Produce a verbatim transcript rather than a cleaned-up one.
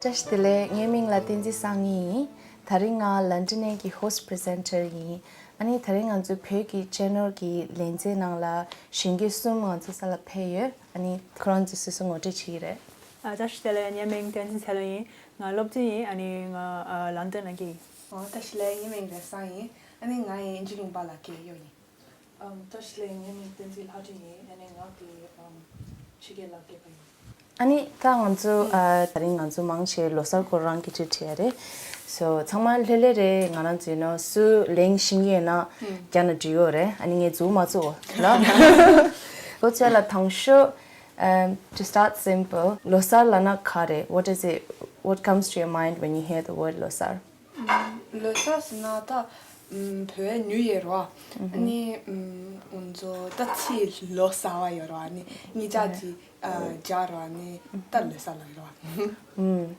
བཀྲ་ཤིས་བདེ་ལེགས། ངའི་མིང་ལ་བསྟན་འཛིན་བསམ་ཡས་ཡིན། ད་རིང་ང་ལན་ཌན་ནས་ཀྱི་host presenter ཡིན། ཨ་ནི་ད་རིང་ང་ཚོའི་བོད་ཀྱི་channel གྱི་ལེ་ཚན་ནང་ལ་གཞོན་སྐྱེས་གསུམ་ང་ཚོ་ས་ལ་ཕེབས་ཡོད། ཨ་ནི་ཁོ་རང་ཚོས་སོ་སོ་ངོ་སྤྲོད་བྱེད་ཀྱི་རེད། ཨ། བཀྲ་ཤིས་བདེ་ལེགས། ངའི་མིང་བསྟན་འཛིན་ཚེ་ལོ་ཡིན། ང་སློབ་སྟོན་ཡིན། ཨ་ནི་ང་ཨ་ལན་ཌན་ནང་གི་ཡིན། ཨོ། བཀྲ་ཤིས་བདེ་ལེགས། ངའི་མིང་རེ་བཟང་ཡིན། ཨ་ནི་ང་ཡིན་འཇིགས་རུང་པ་ལ་སྐད་གཡོག་ཡིན། ཨམ། བཀྲ་ཤིས་བདེ་ལེགས། ངའི་མིང་བསྟན་འཛིན་ལྷ་སྒྲོན་ཡིན། ཨ་ནི་ང་དེ་ཨམ་ཕྱི་རྒྱལ་ལ་སྐད་པ་ཡིན། ཨ་ནི་ད་ང་ཚོ་ཨ་ད་རིང་ང་ཚོ་མང་ཆེ་ལོ་གསར་སྐོར་རང་སྐད་ཆ་དྲིས་ཡ་རེད། So ཚང་མ་ལྷོད་ལྷོད་རེད། ང་རང་ཚོའི་ནང་སུ་གླེང་ཤེས་ཀྱི་ཡོད་ན་རྒྱ་ནག་འབྲི་ཡོད་རེད། ཨ་ནི་ངས་འཛུགས་མ་བཙུགས་ལ། ཁོ་ཚོ་ལ་དང་ཤོས། Um, to start simple, ལོ་གསར་ལབ་ན་ག་རེ། What is it? What comes to your mind when you hear the word ལོ་གསར? ལོ་གསར་ཟེར་ན་ད་ཨམ་བོད་ནིའུ་ཡར་རེད་བ། ཨ་ནི་ཨམ་ང་ཚོ་ད་ཚེས་ལོ་གསར་བ་ཡོད་རེད་བ། ཨ་ནི་ཉིན་ཞག་ཅིག་ཨ་སྦྱར་རེད་བ། ཨ་ནི་ད་ལོ་གསར་ལབ་ཡོད་རེད་བ། ཨམ།